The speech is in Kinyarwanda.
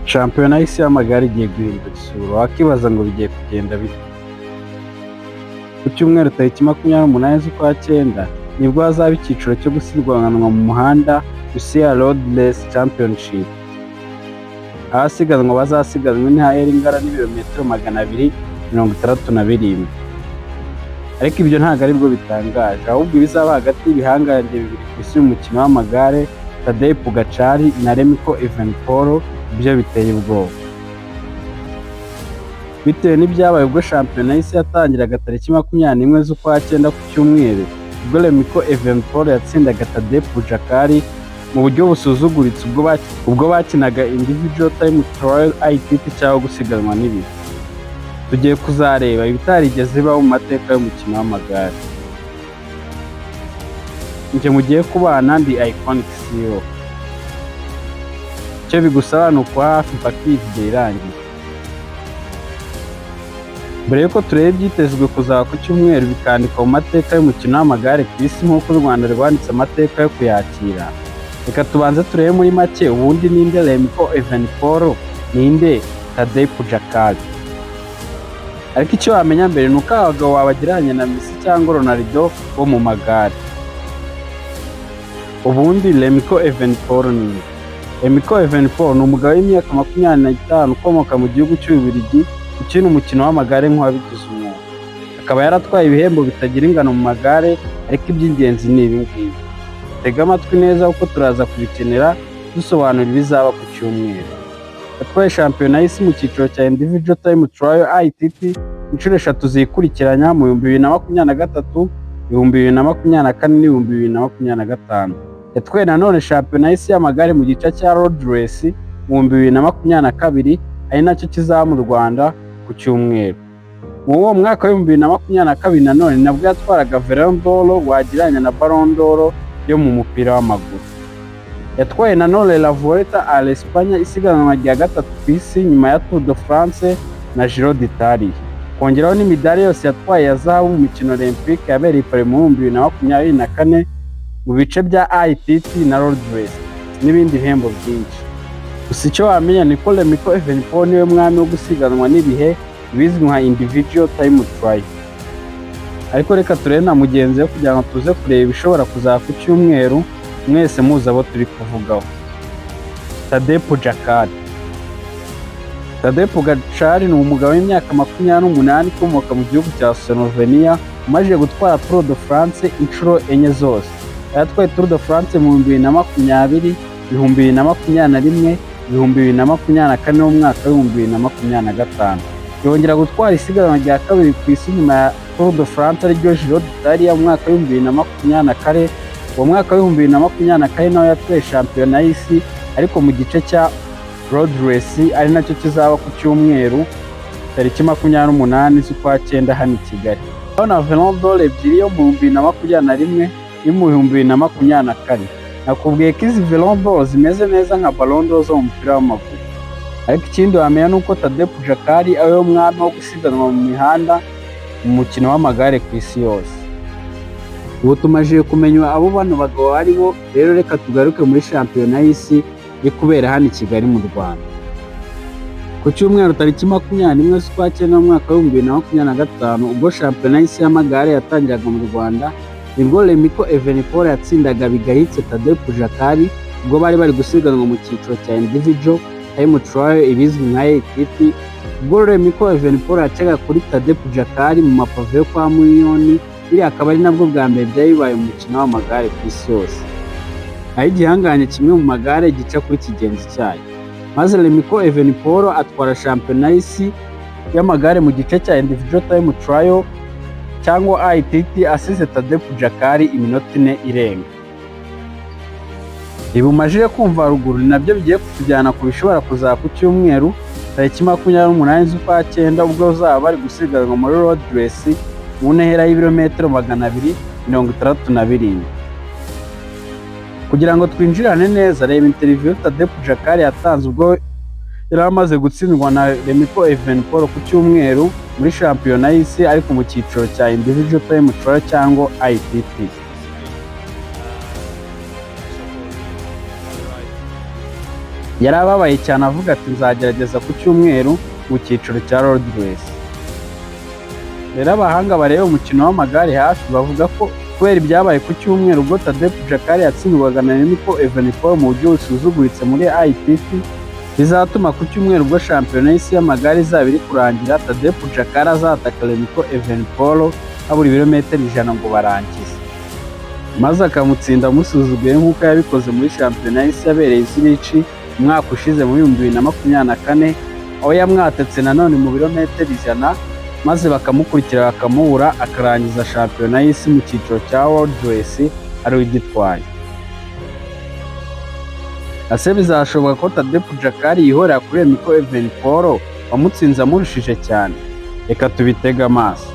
Shampiyona y'isi y'amagare igiye guhindura isura. Wakibaza ngo bigiye kugenda bite? Ku cyumweru tariki 28 z'ukwa cyenda nibwo hazaba icyiciro cyo gusiganwa mu muhanda, UCI Road Race Championship. Abasiganwa bazasiganwa intera ingana n'ibirometero 267. Ariko ibyo ntabwo aribwo bitangaje, ahubwo ibizaba hagati y'ibihangange bibiri ku isi y'umukino w'amagare, Tadej Pogacar na Remco Evenepoel, byo biteye ubwoba. Bitewe n'ibyabaye ubwo shampiyona y'isi yatangiraga tariki 21 z'ukwa cyenda ku cyumweru, ubwo Remco Evenepoel yatsindaga Tadej Pogacar mu buryo busuzuguritse ubwo bakinaga individual time trial, ITT, cyangwa gusiganwa n'ibihe. Tugiye kuzareba ibitarigeze bibaho mu mateka y'umukino w'amagare. Njye mugiye kubana ndi Iconic CEO. Icyo bigusaba ni ukuba hafi mpaka iyi video irangiye. Mbere y'uko tureba ibyitezwe kuzaba ku cyumweru bikandikwa mu mateka y'umukino w'amagare ku isi nk'uko u Rwanda rwanditse amateka yo kuyakira, reka tubanze turebe muri make ubundi ninde Remco Evenepoel, ninde Tadej Pogacar. Ariko icyo wamenya mbere ni uko aba bagabo wabagereranya na Messi cyangwa Ronaldo bo mu magare. Ubundi Remco Evenepoel ni nde? Remco Evenepoel ni umugabo w'imyaka 25 ukomoka mu gihugu cy'Ububiligi, ukina umukino w'amagare nk'uwabigize umwuga. Akaba yaratwaye ibihembo bitagira ingano mu magare, ariko iby'ingenzi ni ibi ngibi. Tega amatwi neza kuko turaza kubikenera dusobanura ibizaba ku cyumweru. Yatwaye shampiyona y'isi mu cyiciro cya individual time trial, ITT, inshuro eshatu zikurikiranya mu 2023, 2024 n'2025. Yatwaye nanone shampiyona y'isi y'amagare mu gice cya road race mu 2022, ari nacyo kizaba mu Rwanda ku cyumweru. Mu uwo mwaka wa 2022 nanone nabwo yatwaraga Velon d'Or, wagereranya na Ballon d'Or yo mu mupira w'amaguru. Yatwaye nanone La Vuelta a l'Espagne, isiganwa rya gatatu ku isi nyuma ya Tour de France na Giro d'Italia. Kongeraho n'imidari yose yatwaye ya zahabu mu mikino Olympique yabereye i Paris mu 2024 mu bice bya ITT na Road Race n'ibindi bihembo byinshi. Gusa icyo wamenya ni ko Remco Evenepoel niwe mwami wo gusiganwa n'ibihe, bizwi nka individual time trial. Ariko reka turebe na mugenzi we kugira ngo tuze kureba ibishobora kuzaba ku cyumweru mwese muzi abo turi kuvugaho. Tadej Pogacar. Tadej Pogacar ni umugabo w'imyaka 28 ukomoka mu gihugu cya Slovenia, umaze gutwara Tour de France inshuro enye zose. Yatwaye Tour de France mu 2020, 2021, 2024 n'umwaka wa 2025. Yongera gutwara isiganwa rya kabiri ku isi nyuma ya Tour de France, ariryo Giro d'Italia, mu mwaka wa 2024. Uwo mwaka wa 2024 nawe yatwaye shampiyona y'isi, ariko mu gice cya Road Race, ari nacyo kizaba ku cyumweru tariki 28 z'ukwa cyenda hano i Kigali. Urabona Velon d'Or ebyiri, yo mu 2021 n'iyo mu 2024. Nakubwiye ko izi Velon d'Or zimeze neza nka Ballon d'Or zo mu mupira w'amaguru. Ariko ikindi wamenya ni uko Tadej Pogacar ari we mwami wo gusiganwa mu mihanda mu mukino w'amagare ku isi yose. Ubu tumajije kumenya abo bano bagabo ari bo. Rero reka tugaruke muri shampiyona y'isi iri kubera hano i Kigali mu Rwanda. Ku cyumweru tariki 21 z'ukwa cyenda mu mwaka wa 2025, ubwo shampiyona y'isi y'amagare yatangiraga mu Rwanda, nibwo Remco Evenepoel yatsindaga bigayitse Tadej Pogacar ubwo bari bari gusiganwa mu cyiciro cya individual time trial, ibizwi nka ITT. Ubwo Remco Evenepoel yacaga kuri Tadej Pogacar mu mapave yo kwa Miliyoni, biriya akaba ari nabwo bwa mbere byari bibaye mu mukino w'amagare ku isi yose, aho igihanganye kimwe mu magare gica kuri kigenzi cyayo, maze Remco Evenepoel atwara shampiyona y'isi y'amagare mu gice cya individual time trial cyangwa ITT, asize Tadej Pogacar iminota 4 irenga. Ibi umajije kumva haruguru ni nabyo bigiye kutujyana ku bishobora kuzaba ku cyumweru tariki 28 z'ukwa cyenda, ubwo bazaba bari gusiganwa muri road race mu ntera y'ibirometero 267. Kugira ngo twinjirane neza, reba interview Tadej Pogacar yatanze ubwo yari amaze gutsindwa na Remco Evenepoel ku cyumweru muri shampiyona y'isi, ariko mu cyiciro cya individual time trial cyangwa ITT. First of all, really what a ride. Yari ababaye cyane, avuga ati: "Nzagerageza ku cyumweru mu cyiciro cya road race." Rero abahanga bareba umukino w'amagare hafi bavuga ko kubera ibyabaye ku cyumweru, ubwo Tadej Pogacar yatsindwaga na Remco Evenepoel mu buryo busuzuguritse muri ITT, bizatuma ku cyumweru, ubwo shampiyona y'isi y'amagare izaba iri kurangira, Tadej Pogacar azataka Remco Evenepoel habura ibirometero 100 ngo barangize, maze akamutsinda amusuzuguye, nk'uko yabikoze muri shampiyona y'isi yabereye i Zurich umwaka ushize mu 2024, aho yamwatatse nanone mu birometero 100, maze bakamukurikira bakamubura, akarangiza shampiyona y'isi mu cyiciro cya World Race ariwe ugitwaye. Ese bizashoboka ko Tadej Pogacar yihorera kuri Remco Evenepoel wamutsinze amurushije cyane? Reka tubitege amaso.